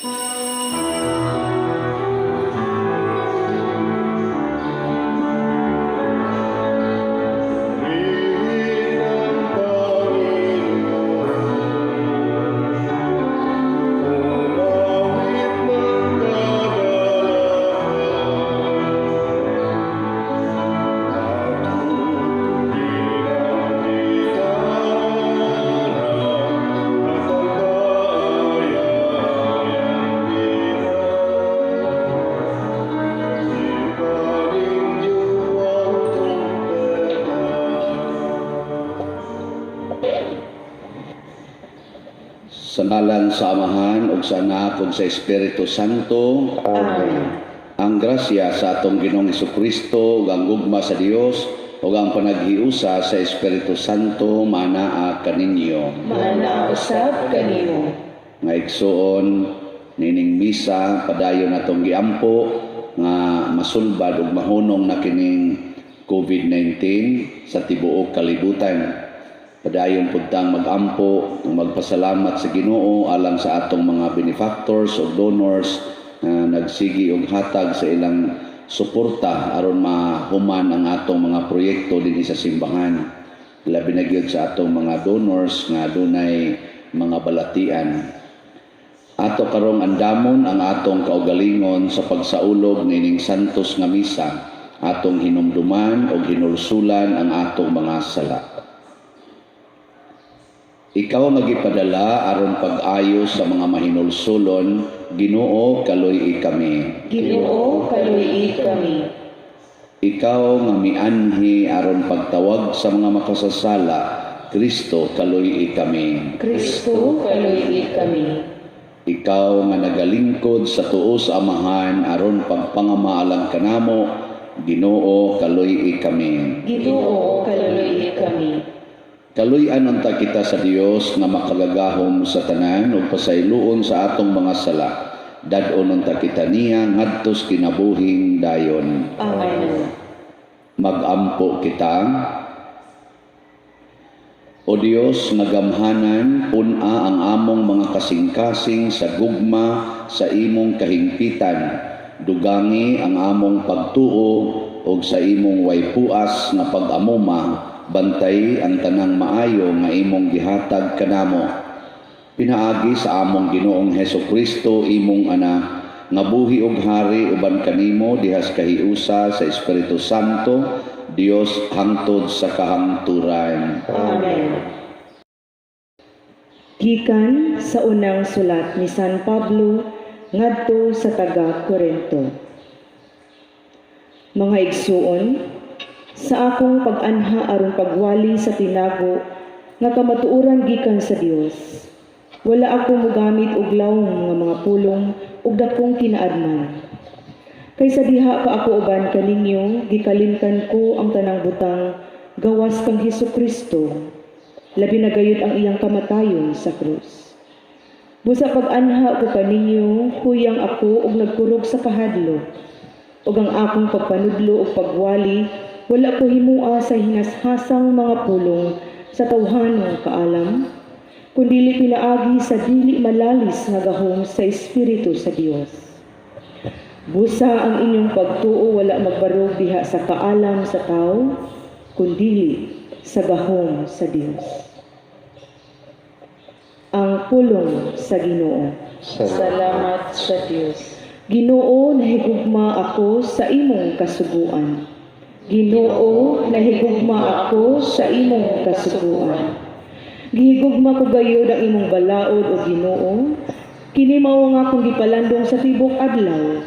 Purihin ang Panginoon. Umawit ng kagalakan. Patugtugin ang gitara at ang kaaya-ayang lira. Sipa ninyo ang trumpeta. Sa ngalan sa Amahan ug sa Anak ug sa Espiritu Santo. Amen. Ang grasya sa atong Ginoong Hesukristo ug ang gugma sa Dios ug ang panaghiusa sa Espiritu Santo manaa kaninyo. Maanaa usab kanimo. Nga igsuon, nining misa padayon natong giampo nga masulbad ug mahunong na kining COVID-19 sa tibuok kalibutan. Padayon pud tang magampo ug magpasalamat sa Ginoo alang sa atong mga benefactors ug donors nga nagsigi og hatag sa ilang suporta aron mahuman ang atong mga proyekto dinhi sa simbahan. Labi na gyud sa atong mga donors nga dunay mga balatian. Ato karong andamon ang atong kaugalingon sa pagsaulog nining santos nga misa, atong hinumduman og hinulsulan ang atong mga sala. Ikaw nga gipadala aron pag-ayo sa mga mahinulsulon, Ginoo, kaluy-i kami. Ginoo, kaluy-i kami. Ikaw nga mianhi aron pagtawag sa mga makasasala, Kristo, kaluy-i kami. Kristo, kaluy-i kami. Ikaw nga nagalingkod sa tuo sa Amahan aron pagpangama alang kanamo, Ginoo, kaluy-i kami. Ginoo, kaluy-i kami. Kaluy-an unta kita sa Dios nga makagagahom sa tanan ug pasayloon sa atong mga sala. Dad-on unta kita niya ngadto sa kinabuhing dayon. Amen. Magampo kita. O Dios nga gamhanan, pun-a ang among mga kasing-kasing sa gugma sa imong kahingpitan. Dugangi ang among pagtuo og sa imong way puas nga pag-amuma, bantay ang tanang maayo nga imong gihatag kanamo. Pinaagi sa among Ginoong Heso Kristo, imong Anak, nga buhi og hari uban kanimo diha sa kahiusa sa Espiritu Santo, Dios hangtod sa kahangturan. Amen. Gikan sa unang sulat ni San Pablo ngadto sa taga Corinto. Mga igsuon, sa akong pag-anha aron pagwali sa tinago nga kamatuoran gikan sa Dios, wala ako mogamit og lawom nga mga pulong ug dakong kinaadman. Kay sa diha pa ako uban kaninyo, gikalimtan ko ang tanang butang gawas kang Hesus Kristo, labi na gayud ang iyang kamatayon sa krus. Busa pag-anha ko kaninyo, huyang ako og nagkurog sa kahadlok, ug ang akong pagpanudlo ug pagwali wala ko himua sa hinashasang mga pulong sa tawhanong kaalam, kundili pinaagi sa dili malalis nga gahom sa Espiritu sa Dios. Busa ang inyong pagtuo wala magbarog diha sa kaalam sa tao, kundili sa gahom sa Dios. Ang pulong sa Ginoo. Salamat sa Dios. Ginoo, nahigugma ako sa imong kasuguan. Ginoo, nahigugma ako sa imong kasuguan. Gihigugma ko gayud ang imong balaod, o Ginoo. Kini mao ang akong gipalandong sa tibok adlaw.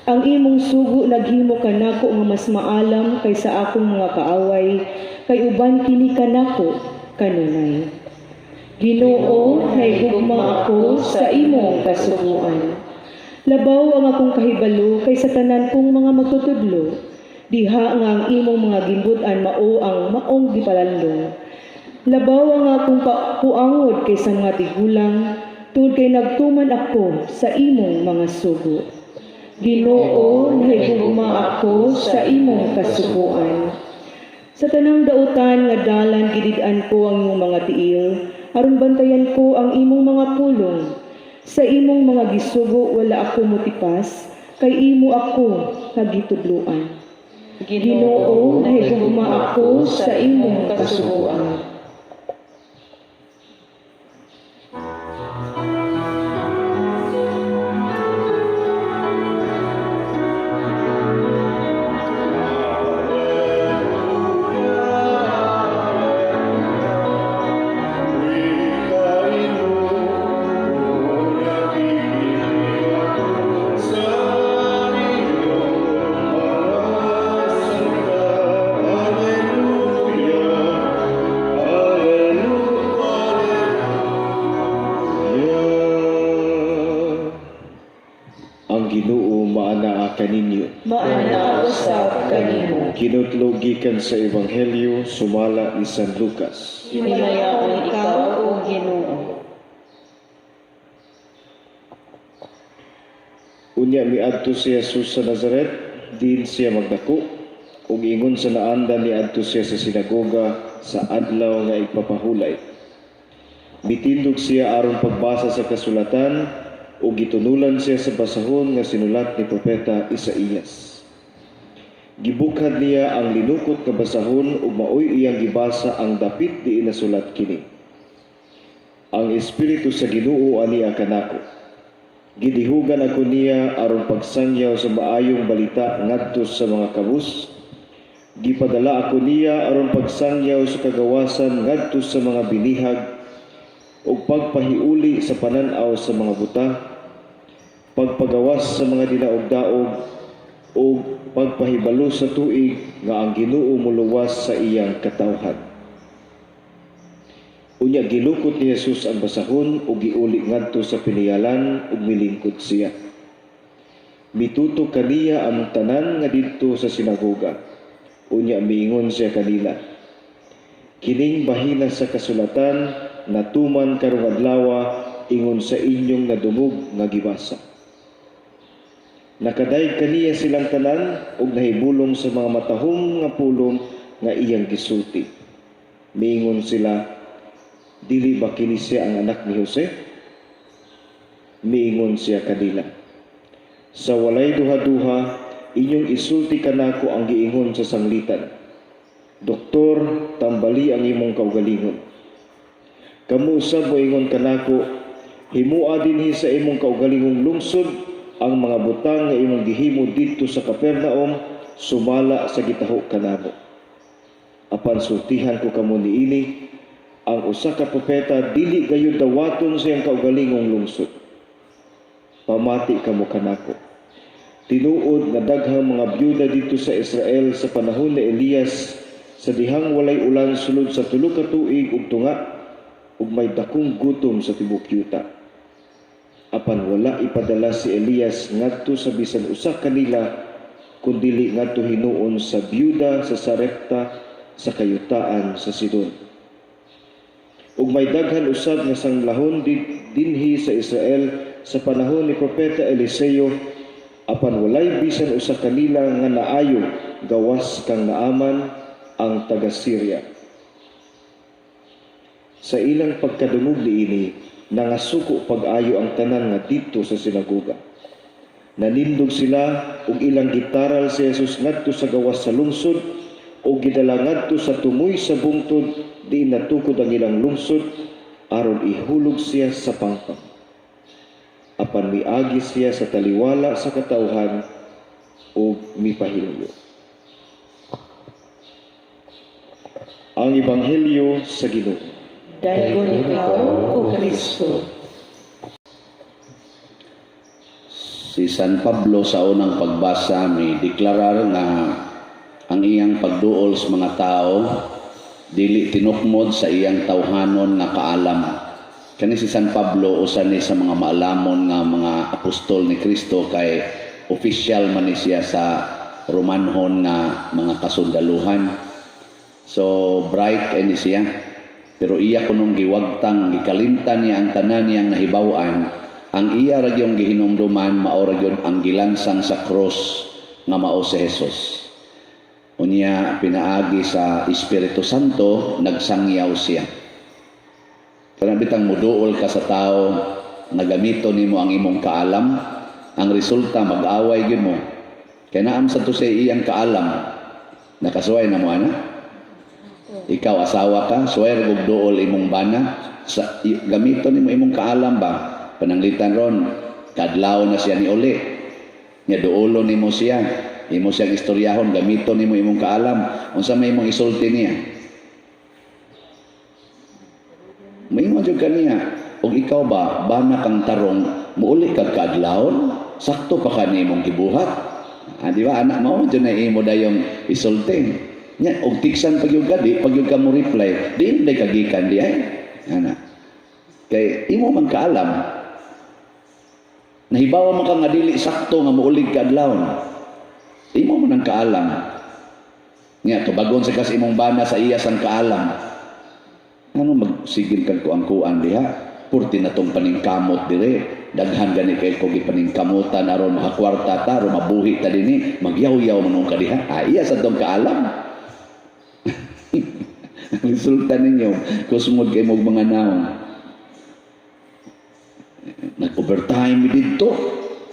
Ang imong sugo naghimo kanako nga mas maalam kaysa akong mga kaaway, kay uban kini kanako kanunay. Ginoo, nahigugma ako sa imong kasuguan. Labaw ang akong kahibalo kaysa tanan kong mga magtutudlo. Diha nga ang imong mga gimbut-an mao ang maong gipalandong. Labaw ang akong puangod kaysa mga tigulang, tungod kay nagtuman ako sa imong mga sugo. Ginoo, nahigugma ako sa imong kasuguan. Sa tanang dautan nga dalan gidid-an ko ang imong mga tiil, aron bantayan ko ang imong mga pulong. Sa imong mga gisugo wala ako motipas, kay imo ako nga gitudloan. Ginoo, nahigugma ako sa imong kasuguan. Wikain mo, nakikinig ako sa iyong mga salita. Alleluia, Alleluia, Alleluia. Ang Ginoo maanaa kaninyo. Maanaa usab kanimo. Kinutlo gikan sa Ebanghelyo sumala ni San Lucas. Himayaon ikaw, O Ginoo. Unya miadto si Jesus sa Nazaret, diin siya magdako, ug ingon sa naandan niadto siya sa sinagoga sa adlaw nga igpapahulay. Mitindog siya aron pagbasa sa kasulatan ug gitunulan siya sa basahon nga sinulat ni propeta Isaías. Gibukhad niya ang linukot nga basahon ug maoy iyang gibasa ang dapit diin nasulat kini. Ang Espiritu sa Ginoo ania kanako. Gidihugan ako niya aron pagsangyaw sa maayong balita ngadto sa mga kabus. Gipadala ako niya aron pagsangyaw sa kagawasan ngadto sa mga binihag ug pagpahiuli sa panan-aw sa mga buta, pagpagawas sa mga dinaog-daog ug pagpahibalo sa tuig nga ang Ginoo moluwas sa iyang katawhan. Unya gilukot ni Jesus ang basahon ug giuli ngadto sa piniyalan ug milingkod siya. Mituto kaniya ang tanan nga didto sa sinagoga. Unya miingon siya kanila: "Kining bahina sa kasulatan natuman karong adlawa ingon sa inyong nadungog nga gibasa." Nakadayeg kaniya silang tanan ug nahibulong sa mga matahom nga pulong nga iyang gisulti. Miingon sila, "Dili ba kini siya ang anak ni Jose?" Miingon siya kanila, "Sa walay duha-duha, inyong isulti kanako ang giingon sa sanglitan: 'Doktor, tambali ang imong kaugalingon.' Kamo usab moingon kanako, 'Himoa dinhi sa imong kaugalingong lungsod ang mga butang nga imong gihimo didto sa Capernaum sumala sa gitaho kanamo.' Apan sultihan ko kamo niini, ang usa ka propeta dili gayud dawaton sa iyang kaugalingong lungsod. Pamati kamo kanako. Tinuod nga daghang mga byuda didto sa Israel sa panahon ni Elias, sa dihang walay ulan sulod sa 3 ka tuig ug tunga ug may dakong gutom sa tibuok yuta. Apan wala ipadala si Elias ngadto sa bisan usa kanila, kundili ngadto hinuon sa byuda sa Sarepta sa kayutaan sa Sidon. Ug may daghan usab nga sanglahon dinhi sa Israel sa panahon ni propeta Eliseo, apan walay bisan usa kanila nga naayo gawas kang Naaman ang taga Syria. Sa ilang pagkadungog niini, nangasuko pag-ayo ang tanan nga didto sa sinagoga. Nanindog sila ug ilang gitaral si Jesus ngadto sa gawas sa lungsod ug gidala ngadto sa tumoy sa bungtod diin natukod ang ilang lungsod aron ihulog siya sa pangpang. Apan miagi siya sa taliwala sa katawhan ug mipahilayo. Ang Ebanghelyo sa Ginoo. Daygon ikaw, O Kristo. Si San Pablo sa unang pagbasa may deklarar nga ang iyang pagduol sa mga tao dili tinukmod sa iyang tawhanon nga kaalam. Kani si San Pablo usa ni sa mga maalamon nga mga apostol ni Kristo kay official man ni siya sa Romanhon nga mga kasundaluhan. So bright kay ni siya. Pero iya kunong giwagtang, gikalimtan niya ang tanan niyang nahibaw-an. Ang iya ra gyud gihinumduman mao ra gyud ang gilansang sa cross nga mao si Jesus. Unya pinaagi sa Espiritu Santo nagsangyaw siya. Kana bitang muduol ka sa tao, nga gamito nimo ang imong kaalam, ang resulta mag-away gyud mo. Kay naam sa to sa iyang kaalam. Nakasuway na mo ana? Ikaw asawa ka, suway ra og duol imong bana, sa gamito nimo imong kaalam ba? Pananglitan ron, kadlaw na siya ni uli. Nya duolo nimo siya, imo siyang istoryahon, gamito nimo imong kaalam. Unsa may imong isulti niya? Moingon jud kaniya, og ikaw ba, bana kang tarong, muuli kag kaadlawon, sakto pa ka nimong gibuhat. Ah, di ba anak mo jud na imo dayong isulti. Nya og tiksan pag yun ka, di pag yun ka mo reply, di day kagikan di ay. Ana. Kay imo man kaalam. Nahibawa man ka nga dili sakto nga muulig ka adlawon. Imo man ang kaalam. Nya tubagon sa kas imong bana sa iya sang kaalam. Ano magsigil kag kuang-kuan diha? Purti na tong paningkamot dire. Daghan gani kay ko gipaningkamutan aron makakwarta ta, aron mabuhi ta dinhi, magyaw-yaw man ka diha. Ah, iya sa tong kaalam. Resulta ninyo, kusmod kay mong mga naong. Nag-overtime mi didto.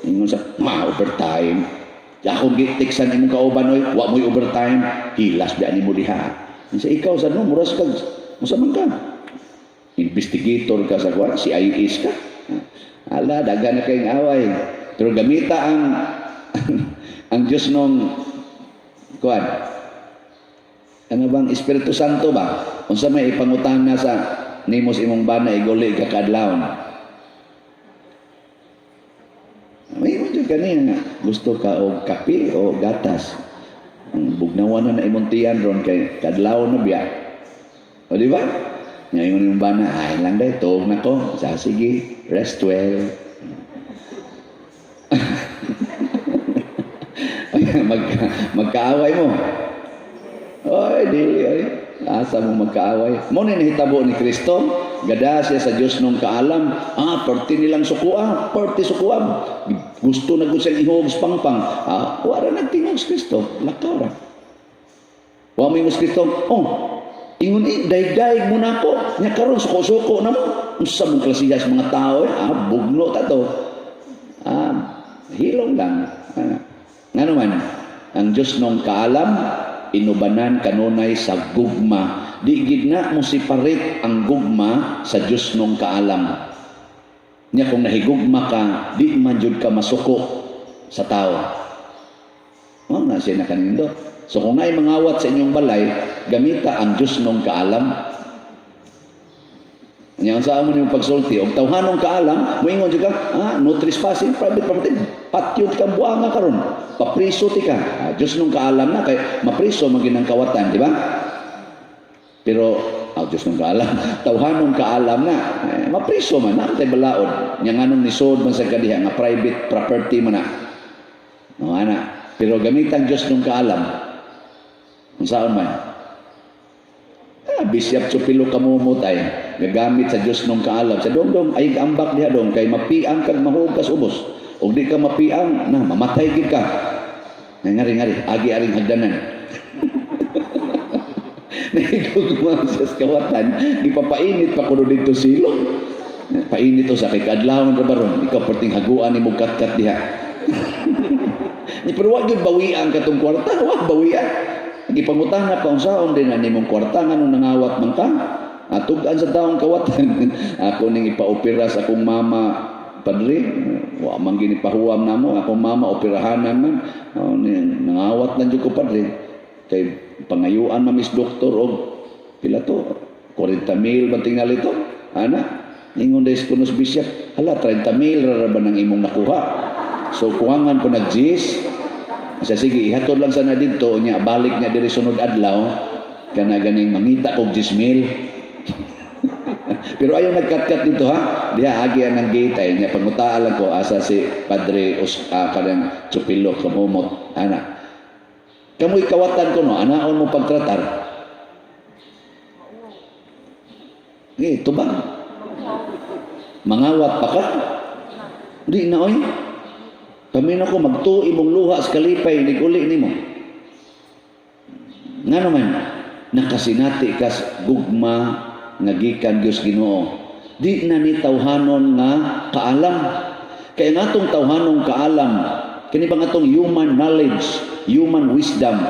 Ingon sa, ma, overtime. Akong gitiksan imong kauban oy, wa mo'y overtime. Hilas biya nimo diha. Sa ikaw sa no, muras kag, musa man ka. Investigator ka sa kuan, CIS ka. Ala, dagan na kayong away. Pero gamita ang ang Diyos nung kuan. Ano bang Espiritu Santo ba? Unsa may ipangutana sa nimos imong bana iguli ka kaadlawon. May mo jud kaniya nga gusto ka og kape o gatas. Ang bugnawan na na imong tiyan ron kay kadlawon na biya. O di ba? Ngayon yung bana, ay lang day, tuog na ko. Sa sige, rest well. Magkaaway mo. Oy, dili ay. Asa mo magkaaway? Mo ni nahitabo ni Kristo, gada siya sa Dios nung kaalam. Ah, perti nilang sukua, perti sukua. Gusto na gud siyang ihog sa pangpang. Ah, wala nagtingog si Kristo, lakaw ra. Wa mo si Kristo, oh, ingon eh, daig-daig mo na ako. Nya karon suko-suko na mo. Unsa mong klasiha sa mga tao eh? Ah, bugno ta to. Ah, hilom lang. Ah, ngano man, ang Dios nung kaalam inubanan kanunay sa gugma. Di gid na mo separate ang gugma sa Dios nung kaalam. Nya kung nahigugma ka, di man jud ka masuko sa tao. Mao na siya nakanindot. So kung naay mangawat sa inyong balay, gamita ang Dios nung kaalam. Nya unsa mo nimong pagsulti og tawhanong kaalam, moingon jud ka, ah, no trespassing, private property, patyo ka buanga karon, papriso ti ka. Ah, Dios nung kaalam na kay mapriso man gyud ang kawatan, di ba? Pero ah, Dios nung kaalam, tawhanong kaalam na, eh, mapriso man na tay balaod. Nya nganong nisod man sa kadiha nga private property man na. No ana, pero gamitan Dios nung kaalam. Unsaon man? Ah, bisyap tsupilo kamumot ay gagamit sa Dios nung kaalam. Sa dong ay ambak diha dong kay mapiang kag mahugas ubos. Og di ka mapiang na mamatay gid ka. Ngari ngari agi aring hagdanan. Nahigugma siya sa kawatan, gipapainit pa kuno dito silong. Painit to sa kay kaadlawon ra baron, ikaw perting haguan nimo katkat diha. Ni pero wa gyud bawian katong kwarta, wa bawian. Gipangutana pa unsaon din na nimong kwarta nganong nangawat man ka? Atug-an sa taong kawatan. Ako ning ipaopera sa akong mama, padre. Wa man gini pahuwam namo, akong mama operahanan man. Oh, nangawat lang jud ko, padre. Kay pangayuan man mis doktor og pila to? 40 mil ba tingali to? Ana, ingon dahil kunos bishop, hala 30 mil ra ba nang imong nakuha? So kuhangan ko nag-gis. Sa sige, ihatod lang sana didto nya balik niya diri sunod adlaw kana ganing mangita og 10,000. Pero ayaw nagkat-kat dito ha. Diha agi ang gate ay nya pangutaan lang ko asa si Padre Os, kanang Chupilo kamumot ana. Kamoy kawatan ko no, anaon mo pagtratar. Eh, tubang. Mangawat pa ka? Di na oy. Kami na ko magtuo imong luha sa kalipay niguli nimo. Ngano man nakasinati kas gugma nga gikan Dios Ginoo. Di na ni tawhanon nga kaalam. Kay ang atong tawhanong kaalam, kini bang atong human knowledge, human wisdom,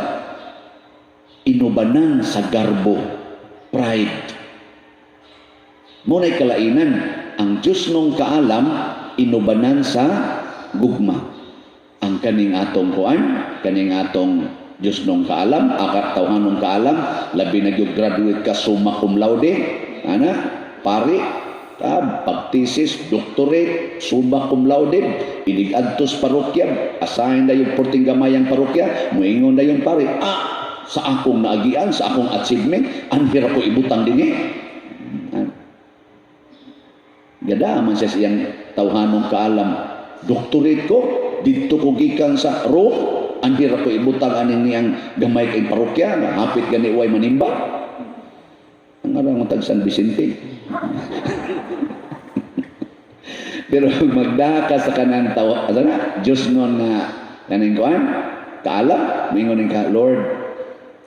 inubanan sa garbo, pride. Muna'y kalainan, ang Diyos nung kaalam, inubanan sa gugma. Ang kaning atong kuan, kaning atong Diyos nung kaalam, akat tawhanong kaalam, labi na gyud graduate ka summa cum laude, ana, pari, ka, pag-thesis, doctorate, summa cum laude, inig adtos parokya, asahin na yung porting gamayang parokya, muingon na yung pari, sa akong naagian, sa akong achievement, ang hirap ko ibutang dinhi. Ah. Gada man siya siyang tawhanong kaalam. Doctorate ko, didto ko gikan sa Rome, ang hirap ko ibutang aning niyang gamay kay parokya, nga hapit gani way manimba. Ang arang tag San Vicente. Pero magdaha ka sa kanang tawa, asa na? Diyos nun nga kaning kuan, kaalam, mingon ka, "Lord,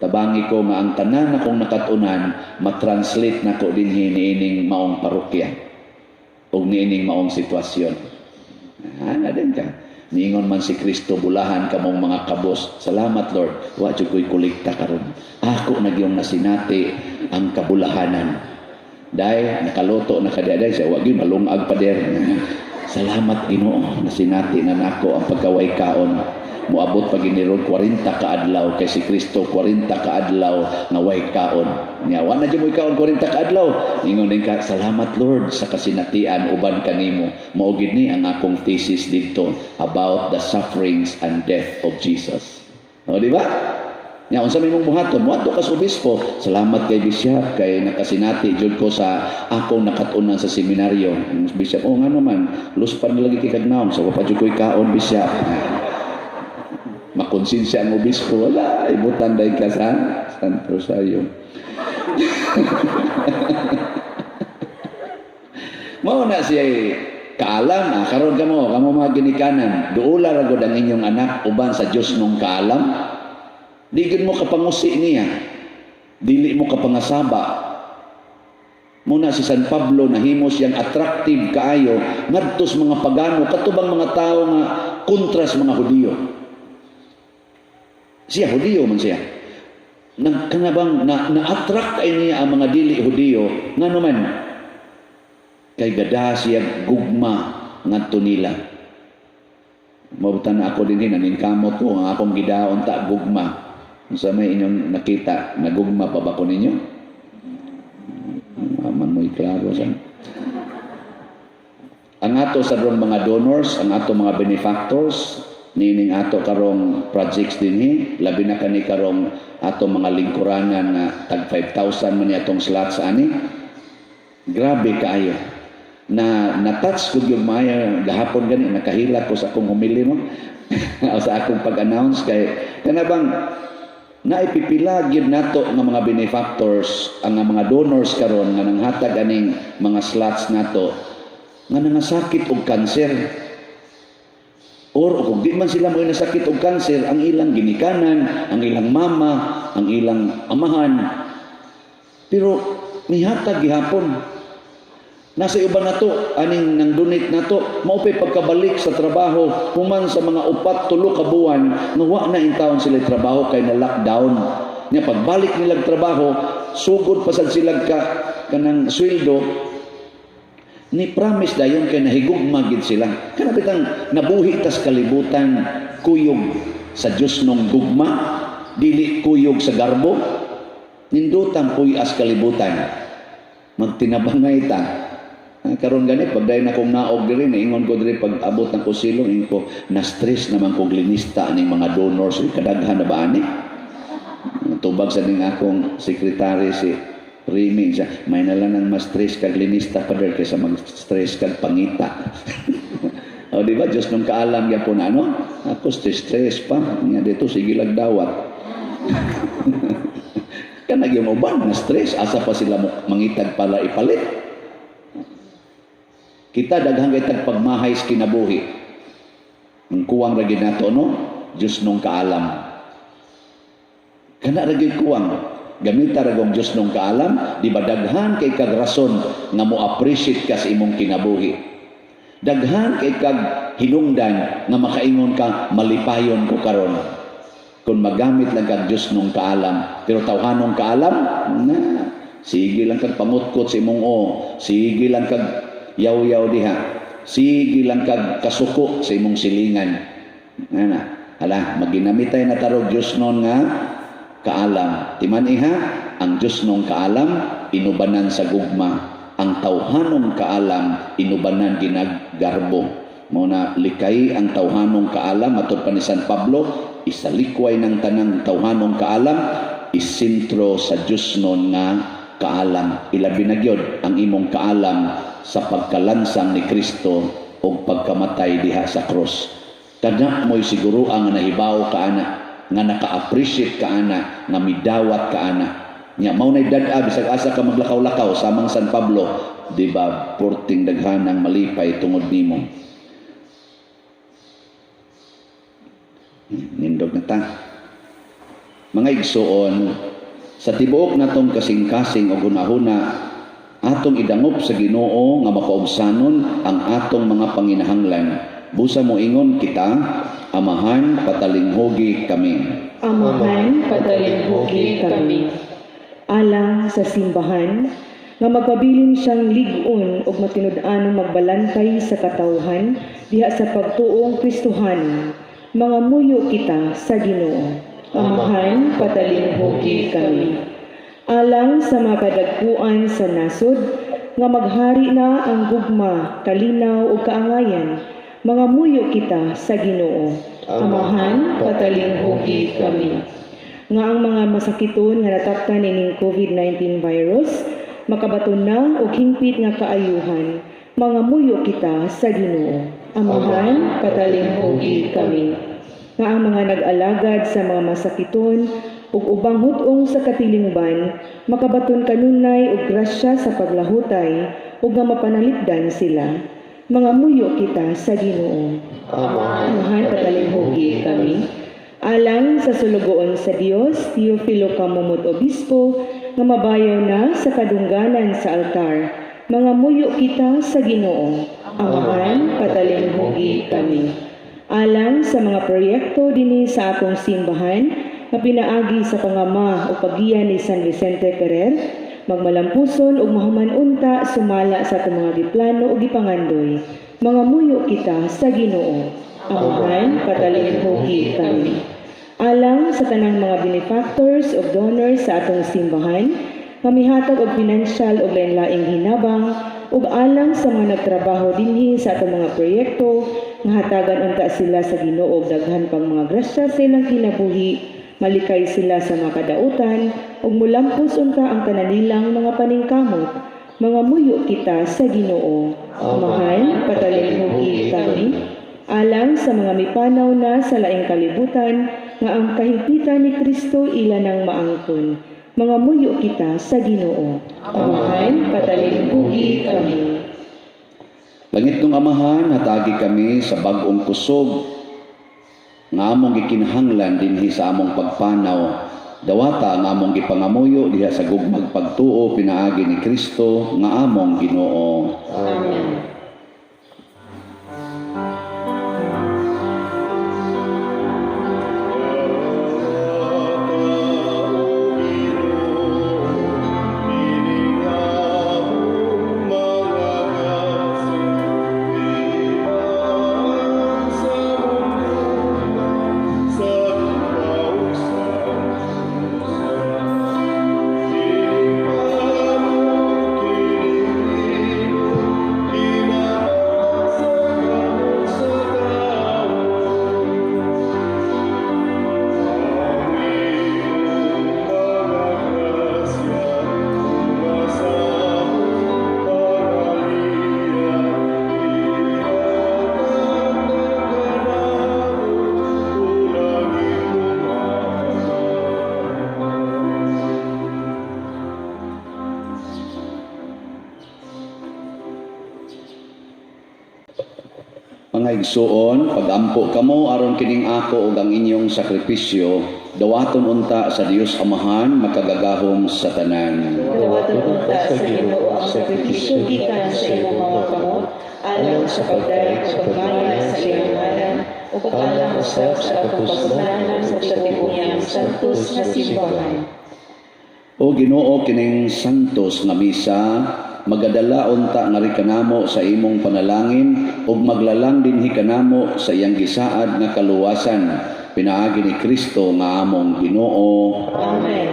tabangi ko nga ang tanan akong nakatunan matranslate nako dinhi niining maong parokya ug niining maong sitwasyon." Ana din ka. Niingon man si Kristo, "Bulahan kamong mga kabos." Salamat, Lord. Wa jud ko'y kolekta karon. Ako na gyung nasinati ang kabulahanan. Dahil nakaluto na ka day sa wa gyud malungag pa der. Salamat, Ginoo, nasinati na nako ang pagkaway kaon. Moabot pa gini ron 40 ka adlaw kay si Kristo 40 ka adlaw nga way kaon. Nya wa na jud mo'y kaon 40 ka adlaw. Ingon din ka, "Salamat, Lord, sa kasinatian uban kanimo. Mao gid ni ang akong thesis didto about the sufferings and death of Jesus." O, di ba? Nya unsa may mong buhaton? Moadto ka sa obispo. "Salamat kay Bishop kay nakasinati jud ko sa akong nakat-unan sa seminaryo." Ang bishop, "Oh, nga naman, luspan na lagi kay kag naong, so wa pa jud ko'y kaon, Bishop." Makonsensya ang obispo, wala, ibutan dahil ka sa San Rosario. Mao na siya kaalam, karon kamo, kamo mga ginikanan, duula ra gud ang inyong anak uban sa Dios nung kaalam. Di gud mo kapangusi niya. Dili mo kapangasaba. Muna si San Pablo nahimo siyang attractive kaayo ngadto sa mga pagano, katubang mga tao nga kontra sa mga Hudiyo. Siya Hudiyo man siya. Nang kanabang na, na-attract ay niya ang mga dili Hudiyo ngano man kay gada siya gugma ngadto nila. Mabutan na ako din naningkamot ko ang akong gidaon ta gugma. Unsa may inyong nakita, nagugma pa ba ko ninyo? Man mo'y klaro sa ang ato sa rong mga donors, ang ato mga benefactors, nining ato karong projects dinhi, labi na kani karong ato mga lingkuranan nga tag 5,000 man ni atong slots ani. Grabe kaayo. Na na-touch ko yung maya gahapon gani nakahilak ko sa akong homily, no, o sa akong pag-announce kay kana bang naipipila gyud nato nga mga benefactors, ang mga donors karon nga nanghatag aning mga slots nato nga nangasakit og kanser or kung di man sila mo nasakit og kanser, ang ilang ginikanan, ang ilang mama, ang ilang amahan, pero mihatag gihapon. Nasa uban nato aning nang donate nato mao pay pagkabalik sa trabaho human sa mga 4, 3 ka buwan nga wa na intawon sila trabaho kay na lockdown. Nya pagbalik nila trabaho, sugod pa sad sila ka kanang sweldo, ni promise dayon kay nahigugma gid sila. Kana bitang nabuhi tas kalibutan kuyog sa Dios nung gugma, dili kuyog sa garbo. Nindutan puy-as kalibutan. Magtinabangay ta. Karon gani pag dayon akong naog diri, niingon ko diri pag abot ng kusilong, ingon ko, na stress naman ko glinista aning mga donors. Eh, kadaghan na ba ani? Tubag sa ning akong sekretary si Remy siya, "May na lang ng mas stress kag linista, Father, kaysa mag-stress kag pangita." O, di ba? Diyos nung kaalam gyapon na ano? Ako stress stress pa. Nga dito sige lag dawat. Kanag yung uban na stress asa pa sila mangitag pala ipalit. Kita daghang kay tag pagmahay sa kinabuhi. Ang kuwang ra gid nato, no? Diyos nung kaalam. Kana ra gyud kuwang. Gamita ra gong Diyosnong kaalam, di ba daghan kay kag rason nga mo appreciate ka sa imong kinabuhi? Daghan kay kag hinungdan nga makaingon ka, "Malipayon ko karon," kung magamit lang kag Diyosnong kaalam. Pero tawhanong kaalam, na, sige lang kag pangutkot sa imong o, sige lang kag yaw-yaw diha, sige lang kag kasuko sa imong silingan. Ana, hala, maginamitay na ta og Diyosnon nga kaalam. Timan iha, ang Diyosnong kaalam, inubanan sa gugma. Ang tawhanong kaalam, inubanan ginaggarbo. Mao na likay ang tawhanong kaalam, matod pa ni San Pablo, isalikway ng tanang tawhanong kaalam, isintro sa Diyosnon nga kaalam. Ilabi na gyud ang imong kaalam sa pagkalansang ni Kristo o pagkamatay diha sa krus. Kana mo'y siguro ang nahibaw ka ana, nga naka-appreciate ka ana, nga midawat ka ana. Nya mao nay dad-a bisag asa ka maglakaw-lakaw samang San Pablo, di ba, porting daghanang malipay tungod nimo. Nindog na ta. Mga igsuon, sa tibuok natong kasing-kasing o hunahuna, atong idangop sa Ginoo nga makaugsanon ang atong mga panginahanglan. Busa mo ingon kita, "Amahan, patalinghugi kami." Amahan, patalinghugi kami. Alang sa simbahan, nga magpabilin siyang lig-on ug matinud-anong magbalantay sa katawhan diha sa pagtuong Kristohanon, mga muyo kita sa Ginoo. Amahan, patalinghugi kami. Alang sa mga kadagkuan sa nasod, nga maghari na ang gugma, kalinaw ug kaangayan, mga muyo kita sa Ginoo. Amahan, patalinghugi kami. Nga ang mga masakiton nga nataptan ining COVID-19 virus makabaton na og hingpit nga kaayuhan, mga muyo kita sa Ginoo. Amahan, patalinghugi kami. Nga ang mga nag-alagad sa mga masakiton ug ubang hut-ong sa katilingban makabaton kanunay og grasya sa paglahutay ug nga mapanalipdan sila, mga muyo kita sa Ginoo. Amahan, patalinghugi kami. Alang sa sulugoon sa Dios, Teofilo Camomot Obispo, nga mabayaw na sa kadungganan sa altar, mga muyo kita sa Ginoo. Amahan, patalinghugi kami. Alang sa mga proyekto dinhi sa atong simbahan, nga pinaagi sa pangama o paggiya ni San Vicente Ferrer, magmalampuson ug mahuman unta sumala sa atong mga giplano ug gipangandoy, mga muyo kita sa Ginoo. Amahan, patalinghugi kami. Alang sa tanang mga benefactors ug donors sa atong simbahan, nga mihatag og pinansyal ug lain-laing hinabang, ug alang sa mga nagtrabaho dinhi sa atong mga proyekto, nga hatagan unta sila sa Ginoo og daghan pang mga grasya sa ilang kinabuhi, malikay sila sa mga kadautan, ug mulampos unta ang tanan nilang mga paningkamot, mga muyo kita sa Ginoo. Amahan, patalinghugi kami. Alang sa mga mipanaw na sa laing kalibutan, nga ang kahimpitan ni Kristo ila nang maangkon, mga muyo kita sa Ginoo. Amahan, patalinghugi kami. Langitnong Amahan, hatagi kami sa bag-ong kusog nga among gikinahanglan dinhi sa among pagpanaw. Dawata ang among gipangamuyo diha sa gugmag pagtuo pinaagi ni Kristo nga among Ginoo. Amen. Mga igsuon, pagampo kamo aron kining ako ug ang inyong sakripisyo dawaton unta sa Dios Amahan makagagahom sa tanan. Dawaton unta sa Ginoo ang sakripisyo gikan sa imong mga kamot, alang sa pagdayeg ug pagmaya sa iyang ngalan, ug alang usab sa atong kabudlanan ug sa tibuok niyang santos nga simbahan. O Ginoo, kining santos nga misa magadala unta ngari kanamo sa imong panalangin ug maglalang dinhi kanamo sa iyang gisaad nga kaluwasan pinaagi ni Kristo nga among Ginoo. Amen.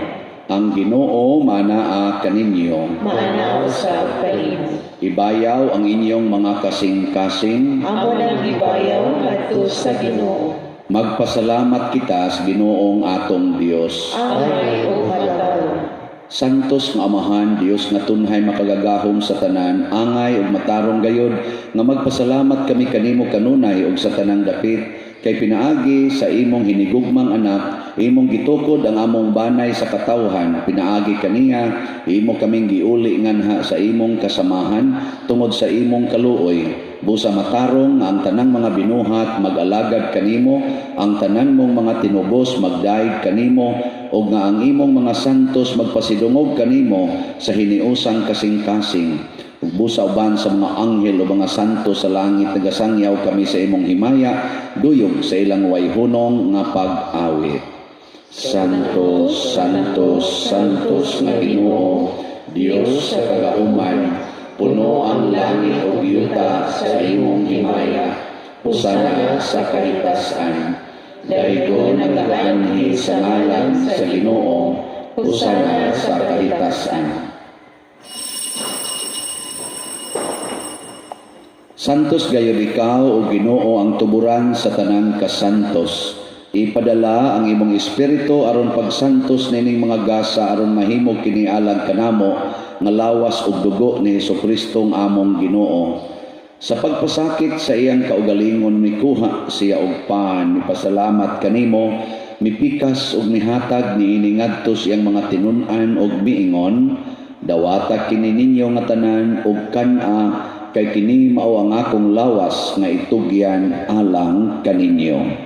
Ang Ginoo manaa kaninyo. Maana usab kanimo. Ibayaw ang inyong mga kasing-kasing. Amo nang gibayaw ngadto sa Ginoo. Magpasalamat kita sa Ginoong atong Dios. Angay ug matarong. Santos nga Amahan, Dios nga tunhay makagagahom sa tanan, angay ug matarong gayod nga magpasalamat kami kanimo kanunay ug sa tanang dapit kay pinaagi sa imong hinigugmang anak, imong gitukod ang among banay sa katawhan, pinaagi kaniya imo kaming giuli nganha sa imong kasamahan tungod sa imong kaluoy. Busa matarong nga ang tanang mga binuhat mag-alagad kanimo, ang tanan mong mga tinubos magdaig kanimo, ug nga ang imong mga santos magpasidungog kanimo sa hiniusang kasing-kasing. Ug busa uban sa mga anghel o mga santo sa langit nagasangyaw kami sa imong himaya, duyog sa ilang wayhunong nga pag-awit. Santo, Santo, Santos nga Ginoo, Dios sa kagauman, puno ang langit ug yuta sa imong himaya. Hosana sa kahitasan. Daygon ang nagaanhi sa ngalan sa Ginoo, hosana sa kahitasan. Santos gayud ikaw o Ginoo ang tuburan sa tanang kasantos. Ipadala ang imong espiritu aron pagsantos nining mga gasa aron mahimo kini alang kanamo nga lawas ug dugo ni Hesukristo nga among Ginoo. Sa pagpasakit sa iyang kaugalingon mikuha siya og pan, mipasalamat kanimo, mipikas ug mihatag niini ngadto sa iyang mga tinun-an ug miingon, dawata kini ninyo nga tanan ug kan-a kay kini mao ang akong lawas nga itugyan alang kaninyo.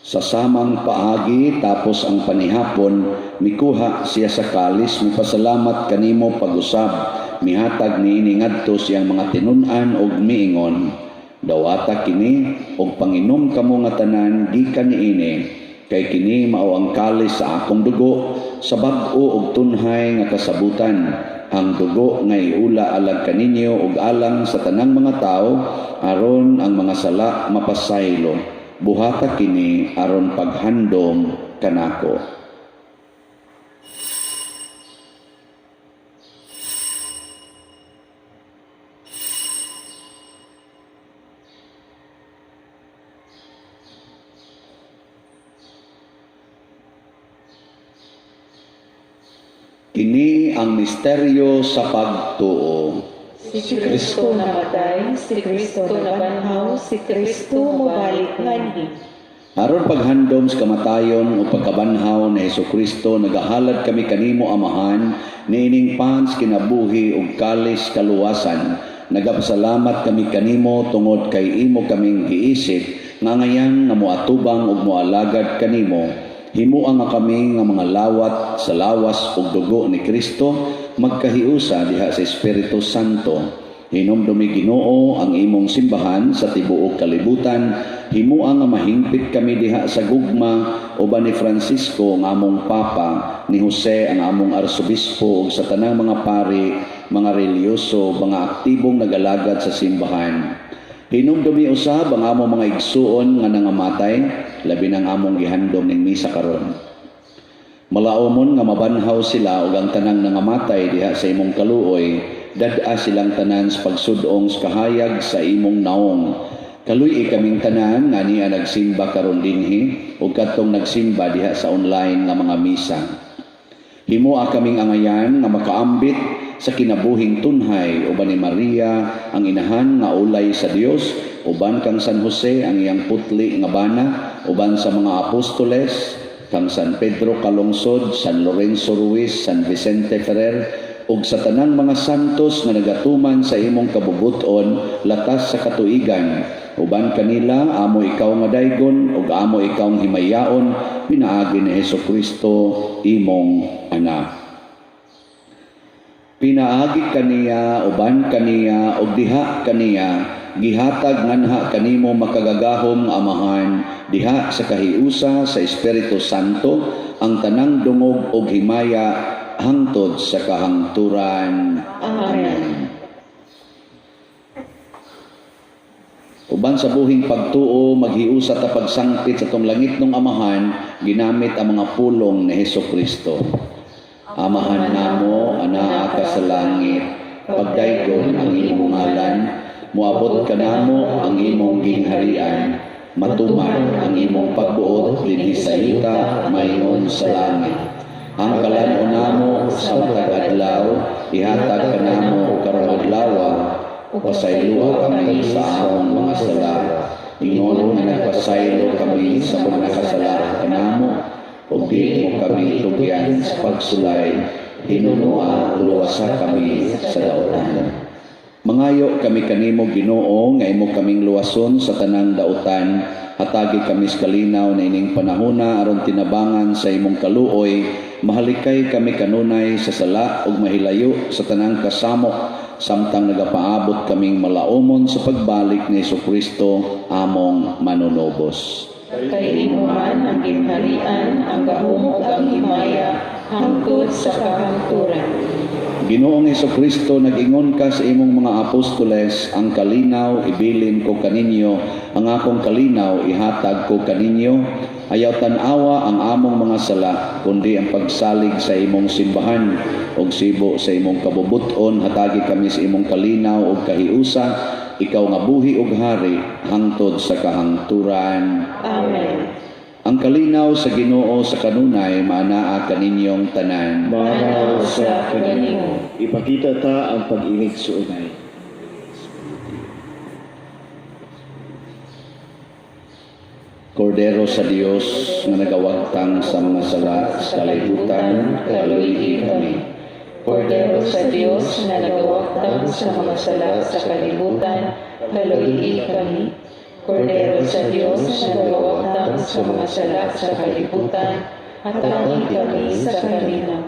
Sa samang paagi tapos ang panihapon, mikuha siya sa kalis, mipasalamat kanimo pag-usab, mihatag niini ngadto siyang mga tinun-an og miingon, dawata kini og panginom kamo nga tanan gikan niini, kay kini mao ang kalis sa akong dugo sa bag-o og tunhay nga kasabutan, ang dugo nga iula alang kaninyo ug alang sa tanang mga tawo aron ang mga sala mapasaylo. Buhata kini aron paghandom kanako. Kini ang misteryo sa pagtuo. Si Kristo namatay, si Kristo nabanhaw, si Kristo mobalik nganhi. Aron paghandom sa kamatayon o pagkabanhaw ni Hesukristo, nagahalad kami kanimo Amahan niining pans kinabuhi ug kalis kaluwasan. Nagapasalamat kami kanimo tungod kay imo kaming giisip nga ngayan nga moatubang ug moalagad kanimo. Himua nga kami nga mga lawat sa lawas ug dugo ni Kristo magkahiusa diha sa Espiritu Santo. Hinumdumi Ginoo ang imong simbahan sa tibuok kalibutan. Himua nga mahingpit kami diha sa gugma uban ni Francisco ang among Papa, ni Jose ang among Arsobispo ug sa tanang mga pari, mga relihiyoso, mga aktibong nagalagad sa simbahan. Hinumdumi usab ang among mga igsuon nga nangamatay, labi nang among gihandom ning misa karon. Malaomon nga mabanhaw sila ug ang tanang nangamatay diha sa imong kaluoy, dad-a silang tanan sa pagsudong sa kahayag sa imong naong. Kaluy-i kaming tanan nga niya nagsimba karon dinhi ug kadtong nagsimba diha sa online nga mga misa. Himoa kaming angayan nga makaambit sa kinabuhing tunhay, uban ni Maria ang inahan nga ulay sa Dios, uban kang San Jose ang iyang putli nga bana, uban sa mga apostoles, kang San Pedro Calungsod, San Lorenzo Ruiz, San Vicente Ferrer, ug sa tanang mga santos nga nagatuman sa imong kabubut-on latas sa katuigan. Uban kanila, amo ikaw nga daygon ug amo ikaw himayaon pinaagi ni Hesus Kristo, imong anak. Pinaagi kaniya, uban kaniya, ug diha kaniya, gihatag nganha kanimo makagagahom nga Amahan diha sa kahiusa sa Espiritu Santo ang tanang dungog ug himaya hangtod sa kahangturan. Amen. Uban sa buhing pagtuo, maghiusa ta pagsangpit sa atong langitnong Amahan, ginamit ang mga pulong ni Hesus Kristo. Amahan namo, anaa ka sa langit, pagdaygon ang imong ngalan, moabot kanamo ang imong gingharian, matuman ang imong pagbuot dinhi sa yuta maingon sa langit. Ang kalan-on namo sa matag adlaw, ihatag kanamo karong adlawa, pasayloa kami sa among mga sala, ingon nga nagpasaylo kami sa mga nakasala kanamo, ug di mo kami tugyan sa pagsulay, hinunoa luwasa kami sa dautan. Mangayo kami kanimo, Ginoo, nga imo kaming luwason sa tanang dautan. Hatagi kami sa kalinaw na ining panahona aron tinabangan sa imong kaluoy, mahalikay kami kanunay sa sala ug mahilayo sa tanang kasamok samtang nagapaabot kaming malaumon sa pagbalik ni Kristo among manunubos. Kay imo man ang gingharian, ang gahom ug ang himaya hangtod sa kahangturan. Ginoong Kristo, nag-ingon ka sa imong mga apostoles, "Ang kalinaw ibilin ko kaninyo, ang akong kalinaw ihatag ko kaninyo." Ayaw tan-awa ang among mga sala, kundi ang pagsalig sa imong simbahan ug sibo sa imong kabubut-on, hatagi kami sa imong kalinaw ug kahiusa, ikaw nga buhi ug hari hangtod sa kahangturan. Amen. Ang kalinaw sa Ginoo sa kanunay maanaa kaninyong tanan. Maanaa usab kanimo. Ipakita ta ang pag-inigsuonay. Kordero sa Dios nga nagawagtang sa mga sala sa kalibutan, kaluy-i kami. Kordero sa Dios nga nagawagtang sa mga sala sa kalibutan, kaluy-i kami. Kordero sa Dios nga nagawagtang sa mga sala sa kalibutan, hatagi kami sa kalinaw.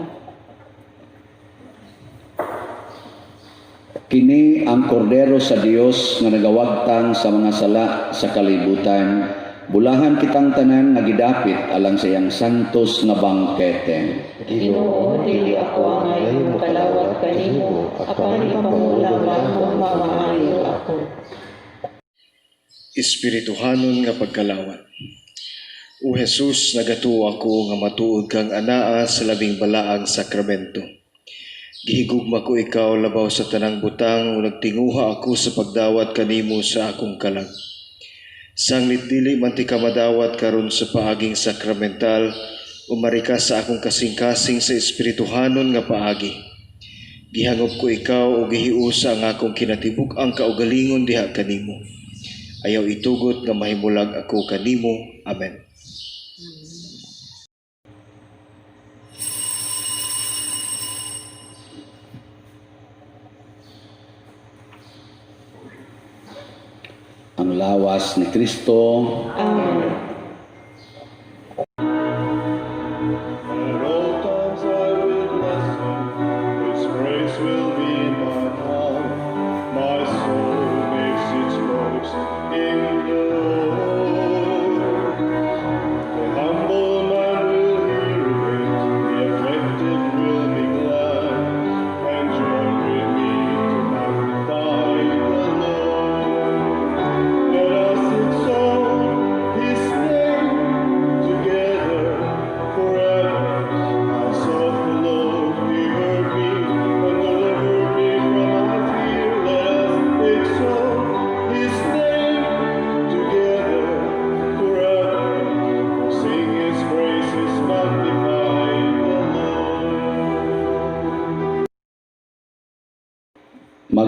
Kini ang Kordero sa Dios nga nagawagtang sa mga sala sa kalibutan. Bulahan kitang tanan nga gidapit alang sa iyang santos nga bangkete. Ginoo, dili ako angay mokalawat kanimo, apan ipamula lamang kung mamaayo ako. Espirituhanon nga pagkalawat. O Jesus, nagatuo ako nga matuod kang anaa sa labing balaang sakramento. Gihigugma ko ikaw labaw sa tanang butang ug nagtinguha ako sa pagdawat kanimo sa akong kalag. Sanglit dili man tika madawat karon sa paaging sakramental, umari ka sa akong kasing-kasing sa espirituhanon nga paagi. Gihangop ko ikaw ug gihiusa ang akong kinatibuk-ang kaugalingon diha kanimo. Ayaw itugot nga mahimulag ako kanimo. Amen. Ang lawas ni Kristo. Amen. At all times I will bless him, his praise will be in my mouth. My soul makes its boast in the Lord. The humble man will hear of it, the afflicted will be glad, and join with me to magnify the Lord. Let us exalt his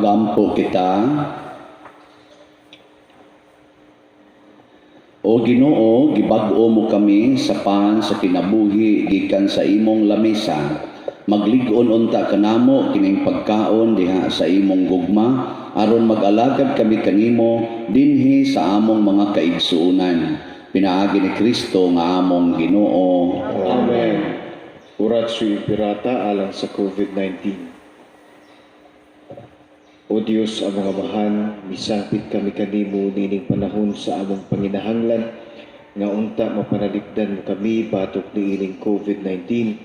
Magampo kita. O Ginoo, gibag-o mo kami sa pan sa kinabuhi gikan sa imong lamesa. Maglig-on unta kanamo kining pagkaon diha sa imong gugma aron mag-alagad kami kanimo dinhi sa among mga kaigsuonan. Pinaagi ni Kristo nga among Ginoo. Amen. Oratio Imperata alang sa COVID-19. O Dios, among Amahan, misapit kami kanimo nining panahon sa among panginahanglan nga unta mapanalipdan mo kami batok niining COVID-19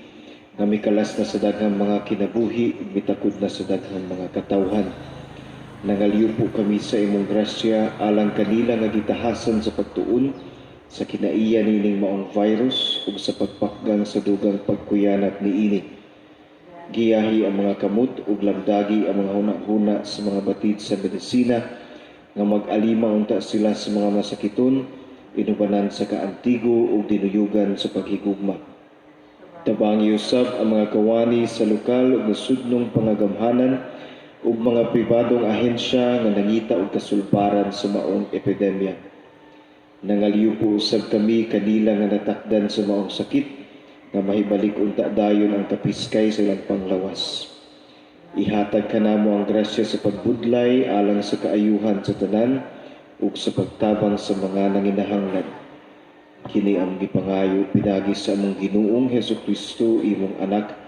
nga mikalas na sa daghang mga kinabuhi ug mitakod na sa daghang mga katawhan. Nangalyupo kami sa imong grasya alang kanila nga gitahasan sa pagtuon sa kinaiya nining maong virus ug sa pagpakgang sa dugang pagkuyanat niini. Giyahi ang mga kamot ug lamdagi ang mga huna-huna sa mga batid sa medisina nga mag-alima unta sila sa mga masakiton, inubanan sa kaantigo ug dinuyugan sa paghigugma. Tabangi usab ang mga kawani sa lokal ug nasudnong pangagamhanan ug mga pribadong ahensya nga nangita og kasulbaran sa maong epidemya. Nangalyupo usab kami kanila nga natakdan sa maong sakit nga mahibalik unta dayon ang kapiskay sa ilang panglawas. Ihatag kanamo ang grasya sa pagbudlay alang sa kaayuhan sa tanan ug sa pagtabang sa mga nanginahanglan. Kini ang gipangayo pinaagi sa among Ginoong Hesukristo, imong anak,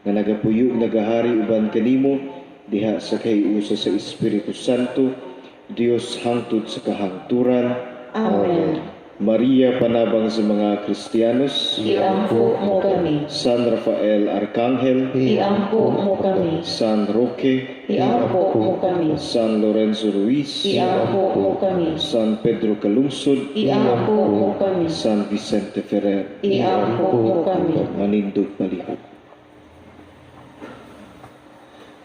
nga nagapuyo ug nagahari uban kanimo diha sa kahiusa sa Espiritu Santo, Dios hangtod sa kahangturan. Amen. Maria, panabang sa mga Kristiyanos, Iampo mo kami. San Rafael Arcangel, Iampo mo kami. San Roque, Iampo mo kami. San Lorenzo Ruiz, Iampo mo kami. San Pedro Calungsod, Iampo mo kami. San Vicente Ferrer. Iampo mo kami. Manindog palihog.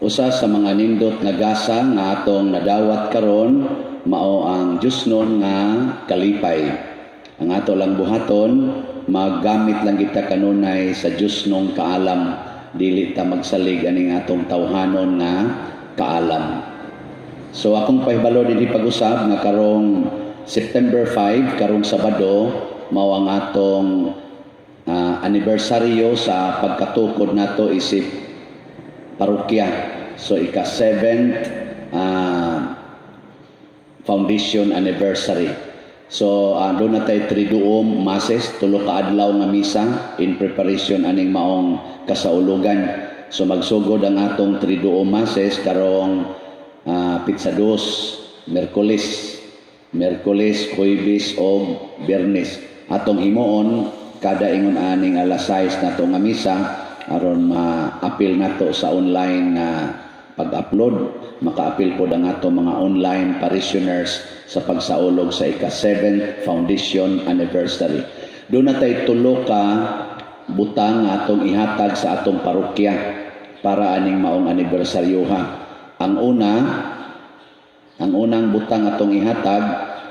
Usa sa mga nindot nga gasa nga atong nadawat karon mao ang Diyosnon nga kalipay. Ang ato lang buhaton, maggamit lang kita kanunay sa Diyosnong kaalam, dili ta magsalig aning atong tawhanon nga kaalam. So akong pahibalo dinhi pag-usab nga karong September 5, karong Sabado, mao ang atong anibersaryo sa pagkatukod nato isip parokya. So ika 7th foundation anniversary. So doon na tayo triduom masses, tulo ka adlaw nga misa in preparation aning maong kasaulugan. So magsugod ang atong triduom masses karong pitsa dos, Merkulis, Merkulis, Huwebes og Biyernes. Atong himuon kada ingon aning alas 6 nato nga misa aron ma-apil nato sa online nga pag-upload, maka-apil pod ang ato mga online parishioners sa pagsaulog sa ika-7th foundation anniversary. Doon na tay tulo ka butang nga atong ihatag sa atong parokya para aning maong anibersaryoha. Ang una, ang unang butang atong ihatag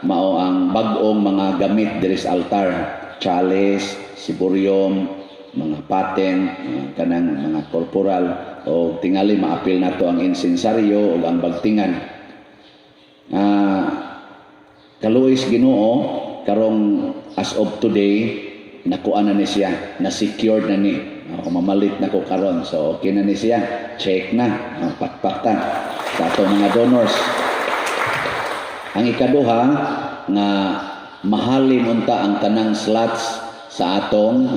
mao ang bag-ong mga gamit diri sa altar, chalice, ciborium, mga paten, mga kanang mga corporal o tingali maapil nato ang insensaryo o ang bagtingan. Kaluoy Ginoo, karong as of today nakuha na ni siya, na secured na ni. Mamalit na ko karon, so okay na ni siya, check na, pakpaktan sa atong mga donors. Ang ikaduha nga mahalin unta ang tanang slots sa atong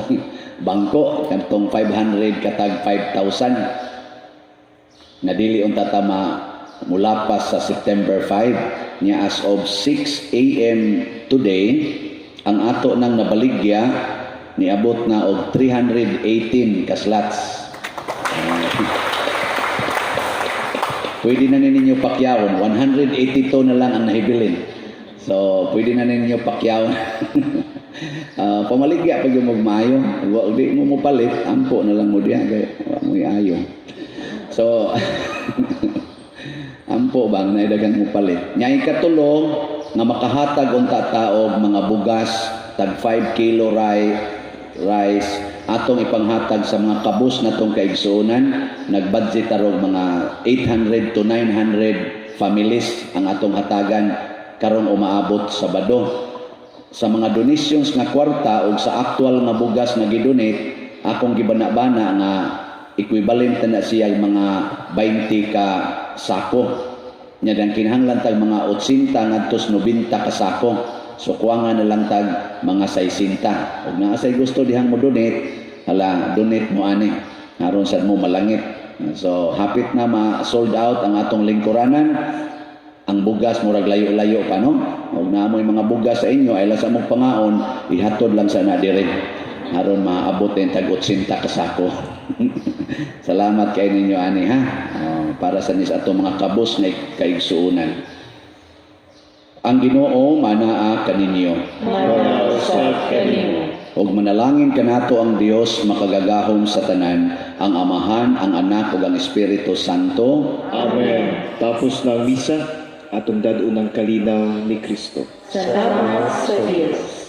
bangko kantong 500 katag 5,000 nga dili unta ta mulapas sa September 5 nya. As of 6 a.m. today, ang ato nang nabaligya niabot na og 318 ka slots. Pwede na ninyo pakyawon, 182 na lang ang nahibilin, so pwede na ninyo pakyawon. Pamaligya pag yung magmayo, wa di mo mopalit, ampo na lang mo diya kay wa mo ayo. So ampo bang naidagang mo palit. Nya ikatulo nga makahatag unta ta og mga bugas tag 5 kilo rice. Atong ipanghatag sa mga kabus natong kaigsuonan. Nagbudget tarog mga 800 to 900 families ang atong hatagan karong umaabot Sabado. Sa mga donations nga kwarta o sa actual nga bugas nga gidonate, akong gibana-bana nga equivalent na siya mga 20 ka sako. Nya dang kinahanglan tag mga 80 ngadto 90 ka sako. So kuwanga na lang tag mga 60. Ug naa say gusto dihang mo donate, hala, donate mo ani. Aron sad mo malangit. So hapit na ma sold out ang atong lingkuranan. Ang bugas murag layo-layo pa, no? Ug naa moy mga bugas sa inyo ay lang sa mong pangaon, ihatod lang sa na dire aron maabot din tag 80 ka sako. Salamat kay ninyo ani, ha. Oh, para sa nis atong mga kabus nga kaigsuonan. Ang Ginoo manaa kaninyo. Manaa usab kanimo. Ug manalangin kanato ang Dios makagagahom sa tanan, ang Amahan, ang Anak ug ang Espiritu Santo. Amen. Tapos ng misa, atong dad-on ang kalinaw ni Kristo. Salamat sa Dios.